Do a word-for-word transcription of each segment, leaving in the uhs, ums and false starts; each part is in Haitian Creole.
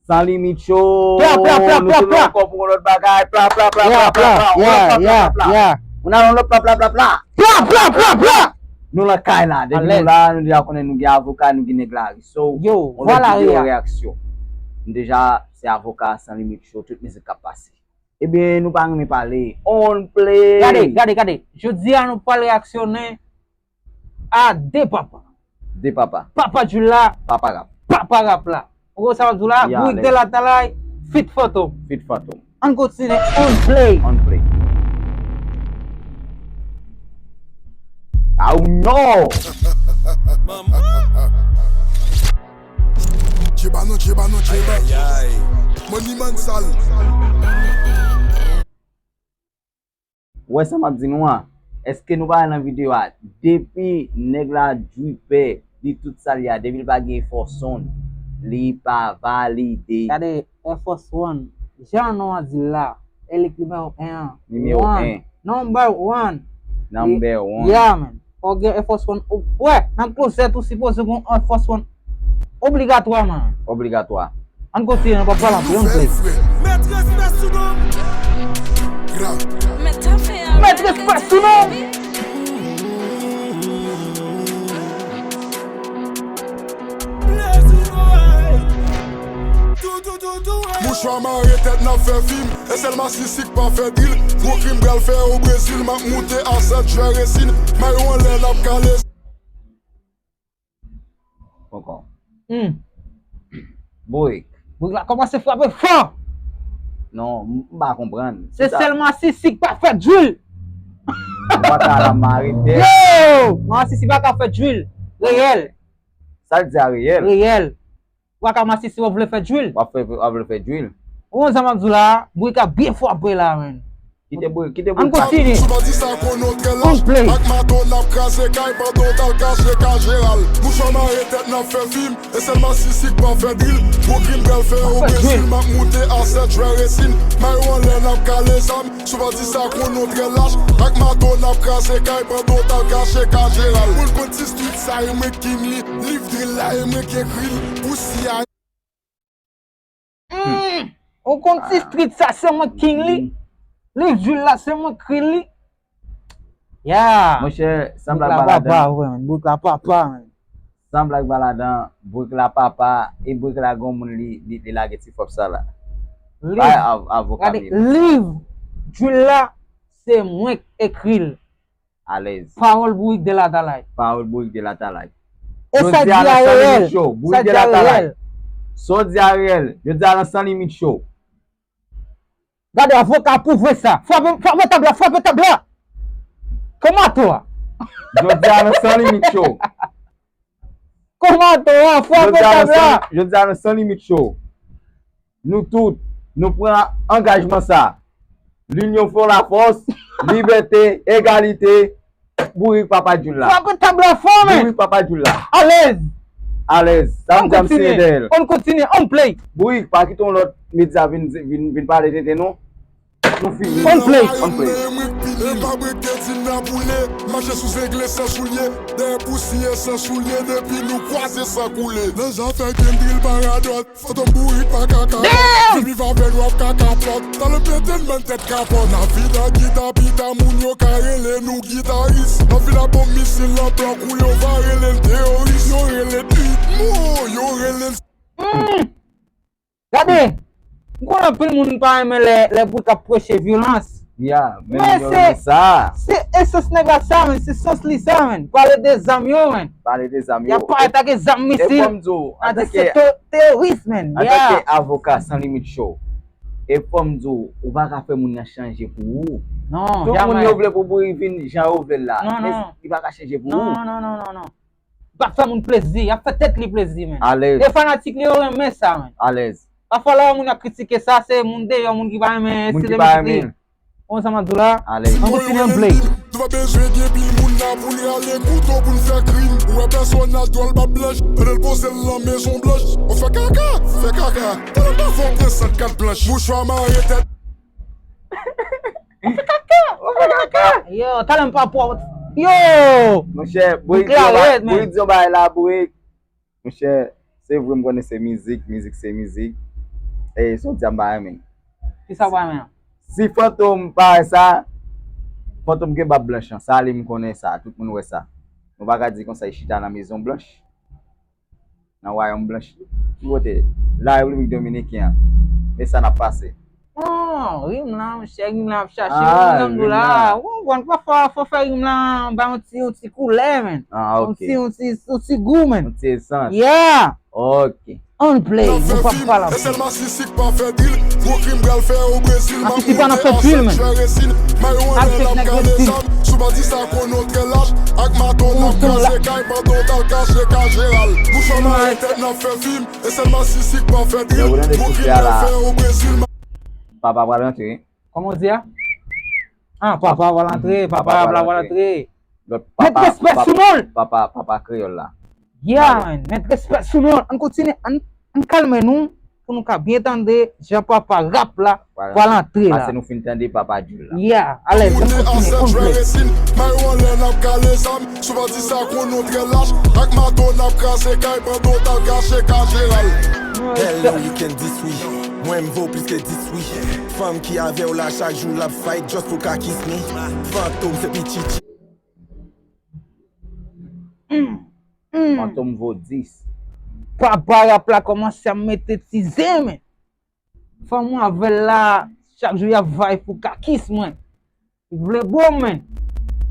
San Limit Show. Pla, pla, pla, pla, pla. Nou tounen ankò pou yon lòt bagay. Pla, pla, pla, pla, pla, pla. On lòt pla, pla, pla, pla. On a yon lòt pla, pla, pla, pla. Pla, pla, pla, pla. Nou nan kay la. Depi nou la, nou deja konnen nou gen avoka, nou gen nèg la. So, yo, on lòt vwala, videyo reyaksyon. Nou deja, se avoka San Limit Show, tout mizik k ap pase. Ebyen, nou pa renmen pale. On play. Gade, gade, gade. Jodi a, nou pral reyaksyone a de papa. De papa. Papa Jul la. Papa rap. Papa rap la. Ou konn sa m ap di w la? Bourik de Latalay, feat Fantom. Feat Fantom. Ann kontinye, on play. On play. Aw non! Manman! Djeba non, djeba non, djeba. Money man sal. Ou wè sa m ap di nou an? Èske nou pa wè nan videyo a? Depi nèg la dripè, li tout sa li a, depi li pa gen Air Force One, li pa valide. Gade Air Force One, jan non an di l la, e li k nimewo en an. Nimewo en. Number one. Number one. Yeah, man. Fò w gen Air Force One, ou wè, nan klozèt ou sipoze gen Air Force One. Obligatwaman. Obligatwa. Ann kontinye, nou p ap pale anpil, ann play. Met respè sou non m. Met respè sou non m. Mouchwa mare tèt n ap fè fim. E sèl masisi k pa fè dril. Gwo krim pral fè o Brezil. M ap moute a sèt jwè resin. Mayo anlè n ap kale. Poko. Hmm. Bourik. Bourik la kòmanse frape fò. Non, m m pa konprann. Se sèl masisi k pa fè dril. Ou pa ka la mare tèt. Yo! Masisi pa ka fè dril. Reyèl. Sa l di a reyèl. Reyèl. Ou pa ka masisi w ap vle fè dril. W ap fè, w ap vle fè dril. Ou konn sa m ap di w la, Bourik ap byen frape la, menn. Kite bri, kite bri. Ann kontinye. Sou bandi sa konnen w trè lach. Ak mato n ap kraze kay pandan w t al kache ka Jeral. Mouchwa mare tèt n ap fè fim. E sèl masisi k pa fè dril. Gwo krim pral fè o Brezil. M ap moute a sèt jwè resin. Mayo anlè n ap kale zam. Sou bandi sa konnen w trè lach. Ak mato n ap kraze kay pandan w t al kache ka Jeral. Moun konn ti street sa e mwen k king li. Liv dril la e mwen k ekri l. Pousi a. Hmm. Ou konn ti street sa, se mwen k king li. Liv dril la, se mwen k king li. Ya. Monchè, san blag pa ladan. Bourik la papa, vre, menn. Bourik la papa, menn. San blag pa ladan, Bourik la papa, e Bourik la gon moun li, li, li lage ti fòp sa la. Liv, gade, liv dril la, se mwen k ekri l. Alèz. Pawòl Bourik de Latalay. Pawòl Bourik de Latalay. E sa di a reyèl. Sa di a reyèl. Sa di a reyèl. Jodi a nan San Limit Show. Gade, avoka pwouve sa. Frape, frape tab la, frape tab la. Kòmanto a. Jodi a nan San Limit Show. Kòmanto a, frape tab la. Jodi a nan San Limit Show. Nou tout, nou pran angajman sa. Linyon fè lafòs, libète, egalite, Bourik papa Djoul la. Frape tab la fò, men. Bourik papa Djoul la. Alèz. Alèz. Sa m di a m sere dèyè l. Ann kontinye, ann play. Bourik, pa kite yon lòt medya vin, vin, vin pale tenten non. Nou fini. Ann play. Ann play. Mache sou zengle san soulye, dèyè pousyè san soulye, depi nou kwaze san koule. Nan zafè game drill paradòt, Fantom Bourik pa ka kapòt. Vin viv avè nou ap ka kapòt. Talè pete n bann tèt kapòt. Nafida gita pita moun yo ka rele nou gitaris. Nafida bonm misil nan plan kou yo va rele n teyoris. Yo rele n Hitmo, yo rele n. Gade, m konnen anpil moun pa renmen lè, lè Bourik ap preche vyolans. Ya, men se, se esans nèg la sa, men, se sans li sa, men. Pale de zam yo, men. Pale de zam yo. Y ap parèt ak zam misil. E fò m di w, antanke teyoris, men. Antanke avoka San Limit Show, e fò m di w, ou pa ka fè moun nan chanje pou ou. Non, jamè. Tout moun yo vle pou Bourik vin jan yo vle l la. Non, non. Men li pa ka chanje pou ou. Non, non, non, non, non. Li pa fè moun plezi, y ap fè tèt li plezi, men. Alèz. E fanatik li yo renmen sa, men. Alèz. Pafwa lè moun ap kritike sa, se moun deyò, moun ki pa renmen, moun ki pa renmen. Ou konn sa m ap di w la? Alèz. Ann kontinye ann play. Nou pa bezwen gen pil moun la pou n rale kouto pou n fè krim. Ou wè pèsonaj dwòl bab blanch, pandan l poze l nan Mezon Blanch. Ou fè kaka, fè kaka. Talè pa fè w pran sant kat blanch. Mouchwa mare tèt. Ou fè kaka, ou fè kaka. Yo, talè m pa pwòp. Yo! Monchè, Bourik di yon bagay la, Bourik. Monchè, se vre m konnen se mizik, mizik se mizik. E, sa w di a m pa renmen. Kisa w pa renmen an? Si Fantom pa wè sa, Fantom gen bab blanch lan. Sa li m konnen sa. Tout moun wè sa. Nou pa ka di konsa, li chita nan Mezon Blanch. Nan Wayòm Blanch. Ki kote? La Repiblik Dominiken an. Men sa n ap pase. Non, rim lan, monchè, rim lan ap chache. Ah, rim lan, rim la. Ou konprann, pafwa, fò fè rim lan bay yon ti, yon ti koulè, man. Ah, ok. Yon ti, yon ti, yon ti gou, man. Yon ti esans. Yeah. Ok. On play, nou p ap pale anpil. E sèlman sisi k pa fè dil. Gwo krim pral fè o Brezil. Asisi pa nan fè dil, man. N ap chèk nèg yo dil. Sou bandi sa konnen w trè lach. Ak maton n ap kraze kay pandan w t al kache kay Jeral. Mouchwa mare tèt n ap fè fim. E sèlman sisi k pa fè dil. Yo, ou tande sisi a la. Papa pral rantre. Kòman w di a? Ah, papa pral rantre, papa rap la pral rantre. Met respè sou non l. Papa, papa kreyòl la. Yeah, man. Met respè sou non l. Ann kontinye, ann, ann kalme nou, pou nou ka byen tande jan papa rap la pral antre la. Pase nou fin tande papa Jul la. Yeah, alèz, ann kontinye, on play. Sou bandi sa konnen w trè lach. Ak maton n ap kraze kay pandan w t al kache kay Jeral. Bèl nan weekend dis wi. Mwen m vo plis ke dis wi. Fanm ki avè w la chak jou l ap fight just pou ka kiss me. Fantom se pichichi. Fantom vo dis. Papa rap la kòmanse ap mete ti zen, men. Fanm ou avè l la, chak jou y ap fight pou ka kiss mwen. Li vle bo m, men.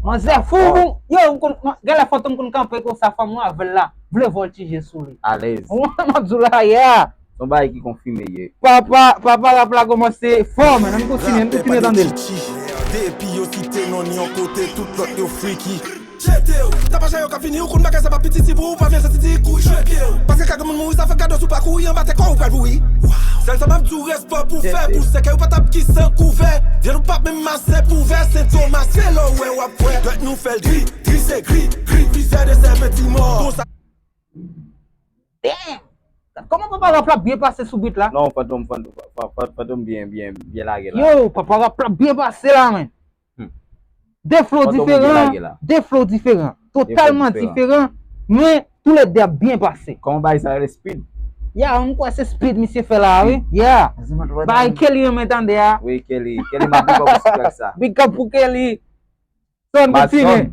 Manzè fou, bon. Yo, m konn, man, genlè Fantom konn kanpe konsa, fanm ou avè l la vle vòltije sou li. Alèz. Ou wè m ap di w la, yeah. Se yon bagay ki konfime, ye. Papa, papa rap la kòmanse fò, men. Ann kontinye, ann kontinye tande l. Depi yo site non yon kote, tout lòt yo friki. Jete w, tapaj la yo ka fini, ou konn bagay sa pa piti, ti pou ou pa vle santi ti kou jete w. Paske ka gen moun mouri, sa fè gade w sou pakou, anba tè kò ou pral pouri. Sèl sa m ap di w, respè pou fè, pou sèkèy ou pa t ap ki san kouvè. Vyann ou p ap menm mase pou vè, se Tomas, se lè w wè w ap kwè. Dwèt nou fè l gri, gri se gri, gri, plizyè de sèpenti mò. Konsa. Damn! Gad kòman papa rap la byen pase sou beat la. Non, Fantom, Fantom, Fantom byen, byen, byen lage la. Yo, papa rap la byen pase la, men. Hmm. De flow diferan, de flow diferan. Totalman diferan, men toulède ap byen pase. Kòman bagay sa rele Speed? Ya, m kwè se Speed misye fè la, wi. Ya. Bagay Kelly renmen tande a. Wi, Kelly. Kelly, m ap big up pou track sa. Big up pou Kelly. Son kontinye.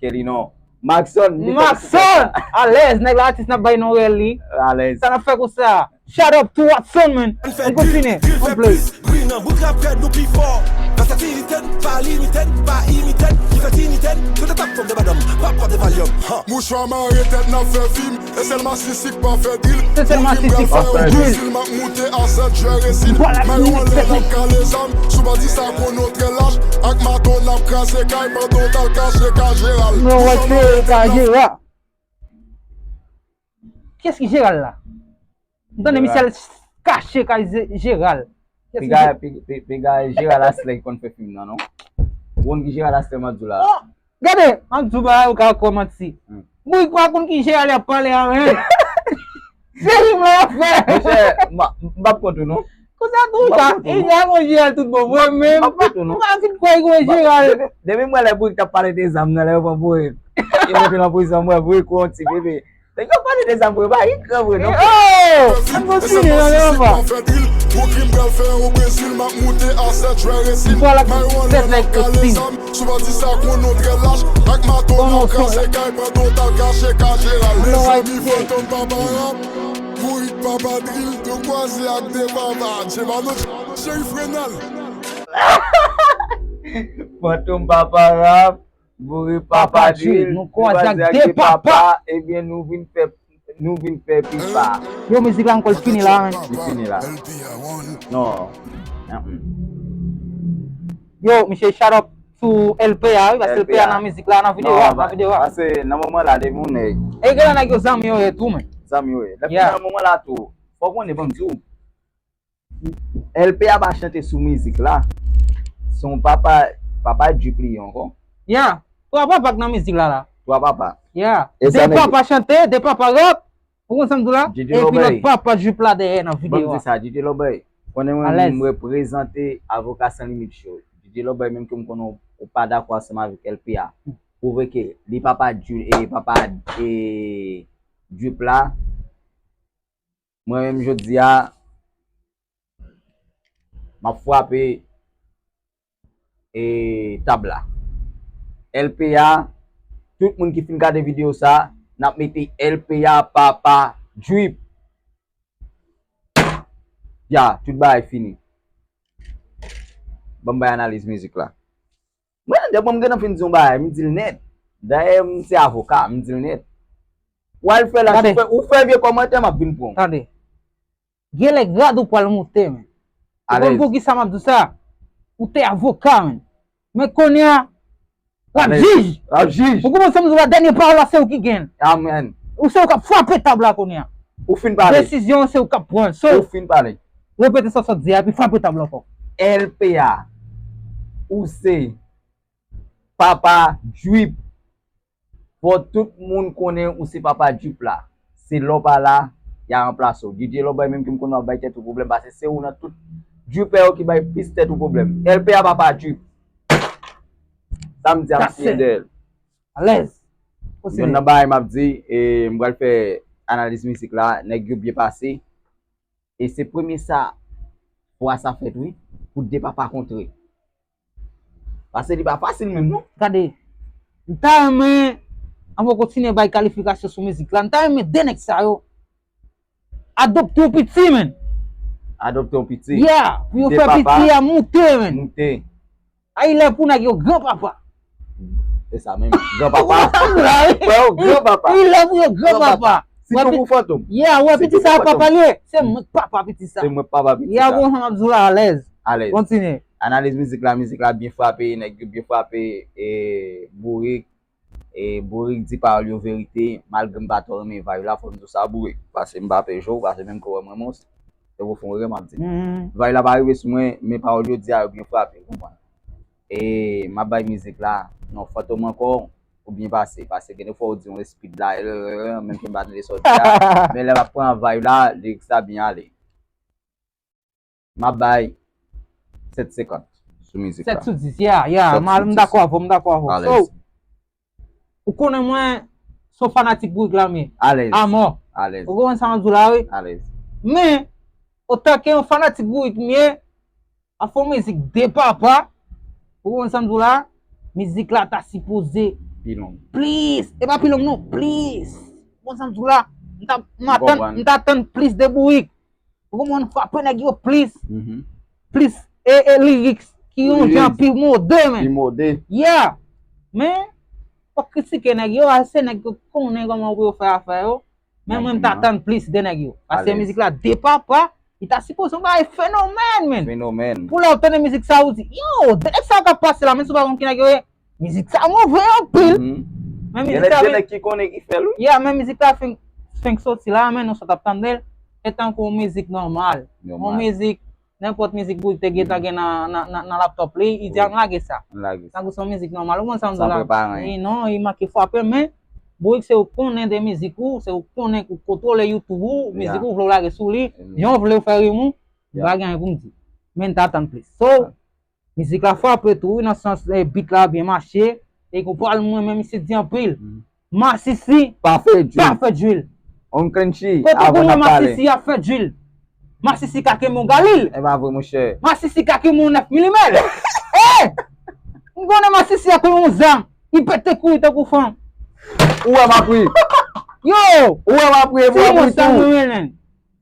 Kelly non. Maxon, big up pou track sa. Maxon! Alèz, nèg la atis n ap bay non rèl li. Alèz. Sa n ap fè konsa. Shout out to Watson, man. Ann kontinye. Ann play. Gri nan bout rap rèd nou pi fò. Vèsètilite n pa limite n, pa imite n, ki fè tinite n, tout etap fòm de badòm, pa pòte valyòm. Mouchwa mare tèt n ap fè fim, e sèl masisi k pa fè dil. Se sèl masisi k pa fè dil. M ap moute a sèt jwè resin, mayo anlè n ap kale zam, sou bandi sa konnen w trè lach, ak mato n ap kraze kay pandan w t al kache kay Jeral. Mouchwa mare tèt n ap Kiyès ki Jeral la? M tande misye al kache kay Jeral. Piga, piga Jeral Aslè ki konn fè fim nan, non? Ou konn ki Jeral Aslè m ap di w la? Oh! Gade, m ap di w bagay ou ka kwè manti. Bourik pa konn ki Jeral y ap pale a, men. Se fim la y ap fè. Monchè, m p ap kont ou, non. Konsa tou sa, e Jeral gon Jeral tout bon vre, men m pa fin kwè gon Jeral. Depi m wè lè Bourik t ap pale de zam nan, lè yo pran Bourik, yo mete nan prizon, m wè Bourik gon ti bebe. Nèg yo pale de zam vre, pa gen gran vre non. Oh! Ann kontinye nan men papa. Gwo krim pral fè o Brezil, m ap moute a sèt jwè resin. Mayo anlè n ap kale zam, sou bandi sa konnen w trè lach, ak mato n ap kraze kay pandan w t al kache kay Jeral. Mezanmi, Fantom papa rap, Bourik papa dril, nou kwaze ak de papa. Jemano, Cheri Frenal. Fantom papa rap. Bourik papa Djil, nou kwaze ak de papa, ebyen nou vin fè, nou vin fè pipa. Yo, mizik la ankò l fini la, men. Li fini la. Non. Yo, misye, shout out to L P A, wi, paske L P A nan mizik la, nan videyo a, nan videyo a. Paske nan moman la, depi yon nèg. E gen nèg yo zanmi yo ye tou, men. Zanmi yo ye. Nan moman la tou, fò w konnen, ban m di w. L P a pa chante sou mizik la. Se yon papa, papa Drip li ye ankò. Ya, twa papa k nan mizik la la. Twa papa. Ya. De papa chante, de papa rap. Ou konn sa m di w la? Epi lòt papa Drip la dèyè nan videyo a. Ban m di sa, D J Lobey. Konnen mwen menm m reprezante Avoka San Limit Show. D J Lobey, menm ke m konnen w pa dakò ansanm avèk L P a. Pwouve ke li papa Drip, e papa, e Drip la. Mwen menm jodi a, M ap frape e tab la. L P A, tout moun ki fin gade videyo sa, n ap mete L P A Papa Drip. Ya, tout bagay fini. Ban m bay analiz mizik la. Mwen, depi m gentan fin di yon bagay, m di l nèt. Dayè, m se avoka, m di l nèt. W al fè la, ou fè, ou fè vye kòmantè, m ap vin pran w. Tande. Genlè grad ou pral monte, men. Ou konn poukisa m ap di w sa? Ou te avoka, men. Men kounye a, w ap jij. W ap jij. Ou konprann sa m di w la, dènye pawòl la, se ou ki gen l. Amèn. Ou se ou k ap frape tab la kounye a. Ou fin pale. Desizyon an, se ou k ap pran l. So, ou fin pale. Repete sa w sot di a, epi frape tab la ankò. L P A, ou se Papa Drip. Fò tout moun konnen ou se Papa Drip la. Si lè w pa la, y a ranplase w. D J Lòbay menm ki m konnen w ap bay tèt ou pwoblèm, paske se ou nan tout dripè yo ki bay plis tèt ou pwoblèm. L P A Papa Drip. Sa m di a, m siyen dèyè l. Alèz. Youn nan bagay m ap di, e m pral fè analiz mizik la, nèg yo byen pase. E se premye sa, fwa sa fèt, wi, pou de papa kontre. Paske li pa fasil menm, non. Gade, m ta renmen, anvan w kontinye bay kalifikasyon sou mizik la, m ta renmen de nèg sa yo adopte yon piti, men. Adopte yon piti. Yeah, pou yo fè piti a moute, men. Moute. A, li lè pou nèg yo gran papa. Se sa menm, gran papa. Ou konprann sa m di la, wi? Frè yo, gran papa. Li lè pou yo gran papa. Sitou pou Fantom. Yeah, wè, piti sa papa li ye. Se mwen k papa piti sa. Se mwen k papa piti sa. Yeah, ou konprann sa m ap di w la, alèz. Alèz. Kontinye. Analiz mizik la, mizik la byen frape, nèg yo byen frape, e Bourik, e Bourik di pawòl yo verite, malgre m pa twò renmen vibe la, fò m di w sa Bourik, paske m pa pè jo, paske menm ke w wè mwen mons, se pou fon rè m ap di. Vibe la pa rive sou mwen, men pawòl yo di a yo byen frape, ou konprann. E m ap bay mizik la, non, Fantom ankò, ou byen pase, paske gen de fwa ou di yon speed la, menm ke m pa tande sa w di a, men lè m ap pran vibe la, lyrics la byen ale. M ap bay sèt senkant sou mizik la. Sèt sou dis, yeah, yeah. M dakò avè w, m dakò avè w. So, ou konnen mwen se yon fanatik Bourik la m ye. Alèz. Amò. Alèz. Ou konprann sa m ap di w la, wi? Alèz. Men, otan ke yon fanatik Bourik m ye, ap fè yon mizik de papa. Ou konprann sa m di w la? Mizik la ta sipoze pi long. Plis. E pa pi long non, plis. Ou konprann sa m di w la? M ta, m atann, m ta atann plis de Bourik. Ou konprann, frape nèg yo plis. Plis e, e lyrics ki yon jan pi mode, men. Pi mode. Yeah. Men, fòk kritike nèg yo, a se nèg yo konnen kòman pou yo fè afè yo. Men mwen, m ta atann plis de nèg yo. Paske mizik la de papa, li ta sipoze yon bagay fenomèn, men. Fenomèn. Pou lè w tande mizik sa, ou di, yo, de nèg sa yo k ap pase la, men si w pa konn ki nèg yo ye, mizik sa move anpil. Men mizik sa, gen nèg ki konnen ki fè l, wi. Yeah, men mizik la fenk, fenk soti la, men nou sot ap tande l, se tankou yon mizik nòmal. Yon mizik, nenpòt mizik Bourik te gentan gen nan, nan, nan, nan laptop li, li di, ann lage sa. Ann lage sa. Tankou se yon mizik nòmal, ou konn sa m di w la? San prepare anyen. Non, li manke frape, men Bourik se ou konnen de mizik ou, se ou konnen ou kontwole YouTube ou, mizik ou vle w lage sou li, jan w vle w fè rim ou, m pa gen anyen pou m di. Men n ta atann plis. So, mizik la frape tou, wi, nan sans, eh, beat la byen mache. E konpral mwen menm, misye di anpil. Masisi pa fè drill. Pa fè drill. On clean sheet. Kote pou mwen Masisi ap fè drill? Masisi ka kenbe yon Galil. E pa vre, monchè. Masisi ka kenbe yon nèf milimèt. Eh! M konnen Masisi ap kenbe yon zam. Li pete kouri tankou fanm. Ou wè m ap ri. Yo! Ou wè m ap ri, epi w ap ri tou.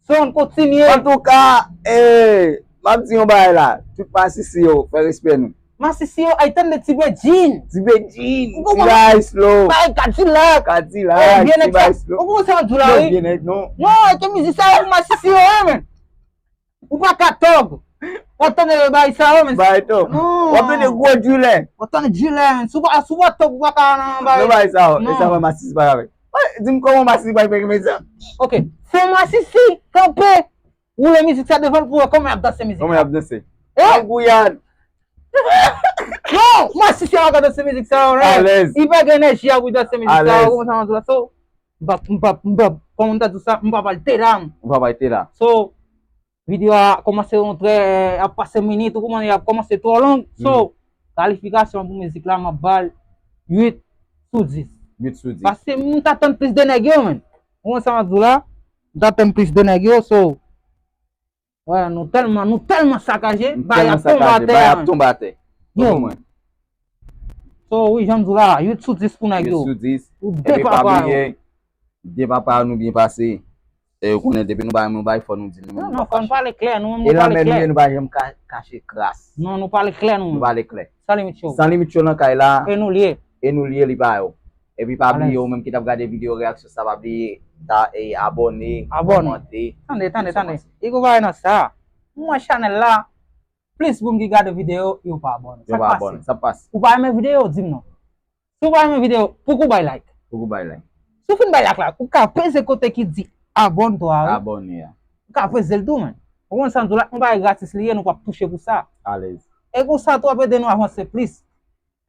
Son kontinye. Antouka, eh, m ap di yon bagay la. Tout masisi yo, fè respè nou. Masisi yo, ay tande ti Bedjine. Ti Bedjine, ti bagay slow. Bagay Kadilak. Kadilak, ti bagay slow. Ou konprann sa m di w la, wi? Non, vye nèg, non. Non, e ke mizik sa yo pou masisi yo, wi, men. Ou pa ka tòg. W ap tande bagay sa yo, men. Bagay tòg. Non. W ap tande gwo djilè. W ap tande djilè, men. Si w pa, si w pa tòg, ou pa ka nan bagay. Nan bagay sa yo. E sa fè masisi pa ka fè. Di m kòman masisi pa ka fè sa. Ok. Fè masisi kanpe. Woule mizik sa devan l pou wè kòman y ap danse mizik sa. Kòman y ap danse? Eh? An Guyane. Non, masisi a pa ka danse mizik sa yo, non. Alèz. Li pa gen enèji a pou danse mizik sa yo. Alèz. Ou konprann sa m ap di w la? So, m p ap, m p ap, m p ap, kòman m ta di w sa? M p ap al te la. Ou p ap al te la. So, videyo a kòmanse yon trè, ap pase minit, ou konprann, y ap kòmanse twò long. So, kalifikasyon pou mizik la, m ap ba l uit sou dis. Uit sou dis. Paske m t atann plis de nèg yo, men. Ou konprann sa m ap di w la? M t atann plis de nèg yo, so, Wè, nou tèlman, nou tèlman sakaje, bagay ap tonbe atè. Bagay ap tonbe atè. Yo. So, wi, jan m di w la, uit sou dis pou nèg yo. Uit sou dis. Ou de papa yo. Epi pa bliye, de papa yo nou byen pase. E yo konnen depi nou bay, nou bay, fò nou di nou menm nou pa kache. Non, non, fò nou pale klè, nou menm nou pale klè. E nan men nou ye, nou pa janm ka-, kache kras. Non, nou pale klè nou menm. Nou pale klè. San Limit Show. San Limit Show nan kay la. E nou l ye. E nou l ye, li pa yo. Epi pa bliye, ou menm ki t ap gade videyo reyaksyon sa, pa bliye ta, e, abòne, kòmante. Tande, tande, tande. Li gon bagay nan sa. Mwen chanèl la, plis moun ki gade videyo, yo pa abòne. Yo pa abòne. Sa k pase? Ou pa renmen videyo, di m non. Si w pa renmen videyo, pouki w bay like? Pouki w bay like? Si w fin bay like la, ou ka peze kote ki di abòne twa, wi. Abòne a. Ou ka peze l tou, men. Ou konn sa m di w la, yon bagay gratis li ye, nou p ap touche pou sa. Alèz. E konsa tou w ap ede nou avanse plis.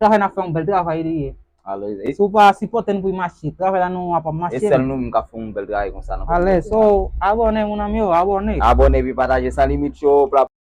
Travay n ap fè yon bèl travay li ye. Alèz. Si w pa sipòte n pou l mache, travay la nou ap ap mache. E sèl nou menm k ap fè yon bèl travay konsa nan kominote a. Alèz, so, abòne, mon ami yo, abòne. Abòne epi pataje San Limit Show.